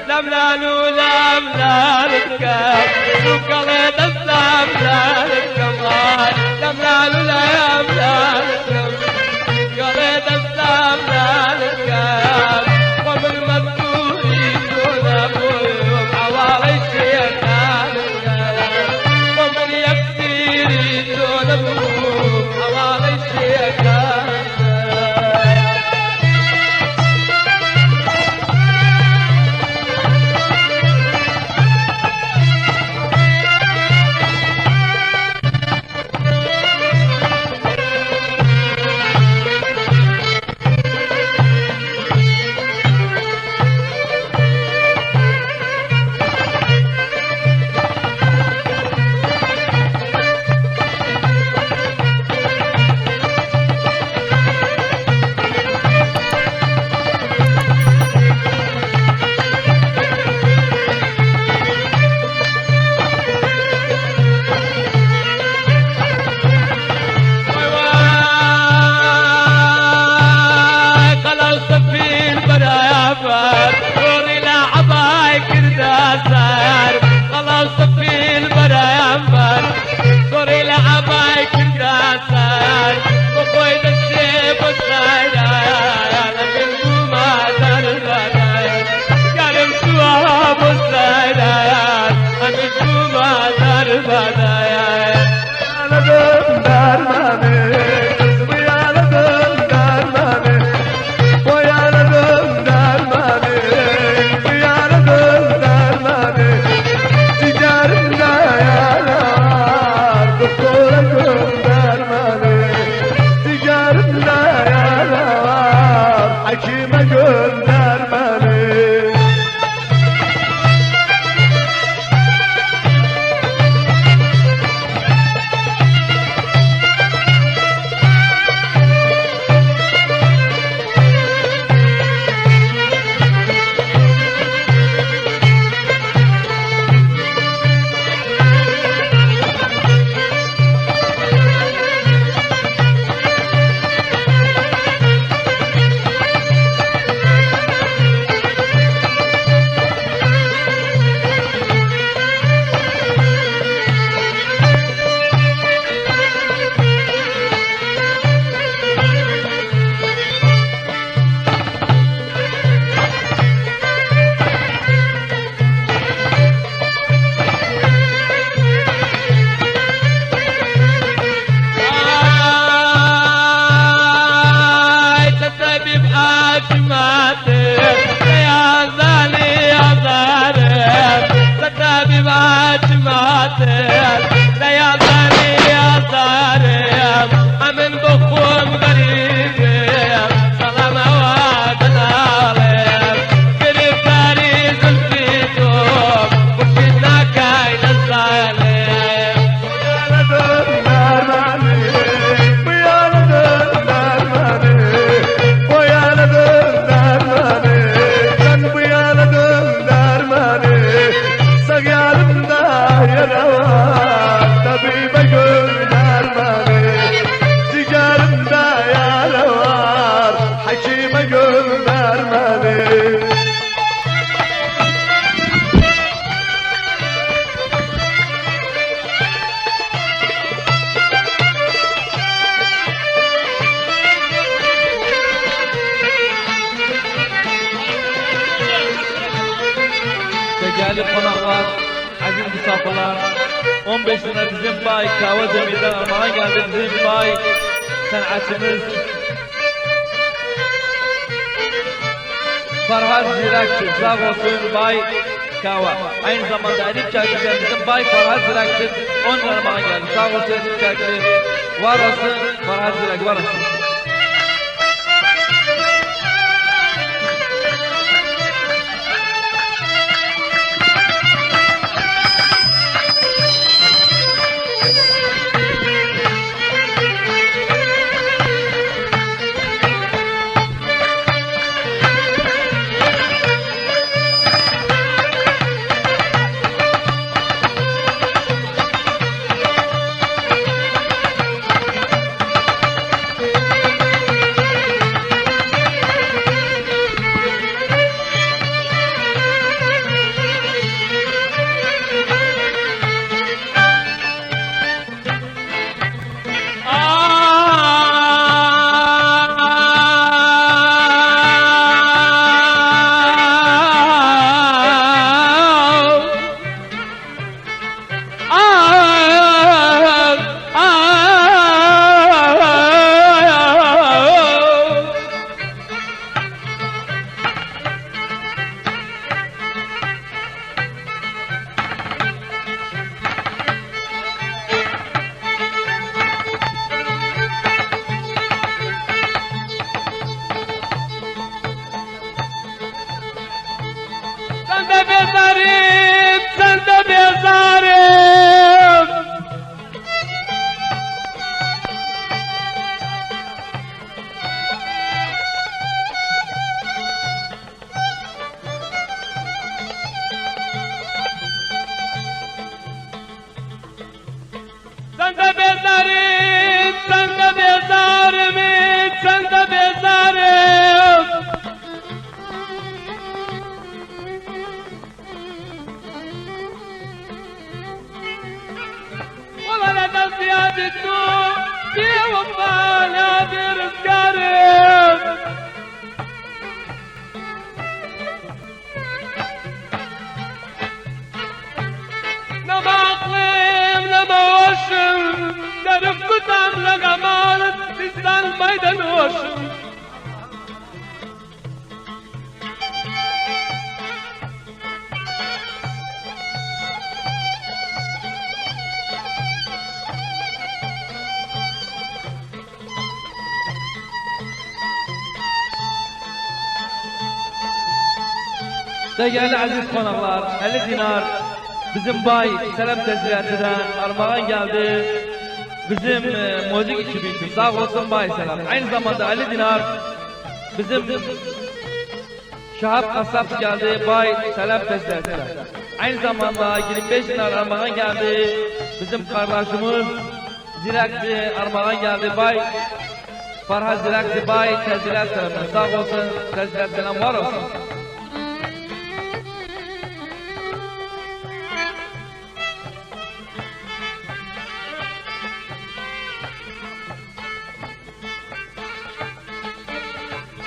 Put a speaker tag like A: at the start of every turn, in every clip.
A: لەم لال و لەم لالت بکەم سوکەڵێ دەست لەم لالت بکەم ئای لەم لال و لەم لالت بکەم سوکەڵێ دەست لەم لالت بکەم خۆ من مەجبوری تۆ نەبووم حەواڵەی شێتانت بکەم خۆ من یەکسیری تۆ نەبووم حەواڵەی شێتانت بکەم.
B: Değerli konaklar, aziz misafirler, 15 lira bizim bay Kava Demir'den armağan geldi bizim bay sanatçımız Farhad Zirakçı, sağ olsun Bay Kava. Aynı zamanda Edip Çakır'dan bizim Bay Farhad Zirakçı 10 lira armağan geldi. Sağ olsun Edip Çakır. Var olsun Farhad Zirak, var olsun.
A: چەندە بێزاریم چەندە بێزارم. چەندە بێزاریم چەندە بێزارم چەندە بێزارم. وەڵا لە دەست یادی تۆ بێوەفا نابێ ڕزگارم. نەما عەقڵیم نەما هۆشم دەرف کوتام لە غەمانت دیسان مەی دەنۆشم.
B: Değerli aziz konaklar, 50 dinar bizim Bay Selam Teşkilatı'dan armağan geldi. Bizim müzik ekibi için sağ olsun Bay Selam. Aynı zamanda 50 dinar bizim Şahap Kasap geldi Bay Selam Teşkilatı'dan. Aynı zamanda 25 dinar armağan geldi. Bizim kardeşimiz Zirakçı armağan geldi Bay Farhat Zirakçı Bay Teşkilat Selam'dan. Sağ olsun Teşkilat Selam var olsun.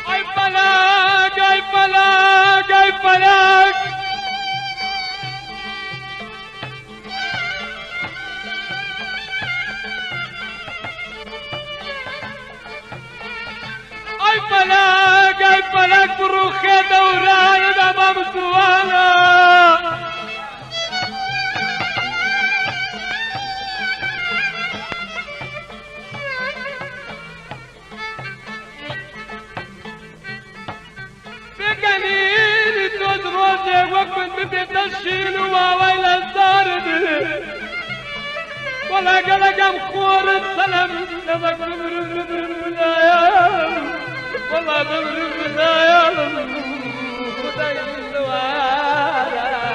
A: ئەی فەلەک ئەی فەلەک ئەی فەلەک. ئەی فەلەک ئەی فەلەک بڕوخێ دەورانت ئەمام زووانە. پێکەنینی تۆز ڕۆژێک وەک من ببێتە شین و واوەی لە زارت. وەڵا گەلەکەم خۆرت سەلەم نەمەک بمرم بمرم بنایام. وەڵا بمرم بنایام. خودای من لەوارە.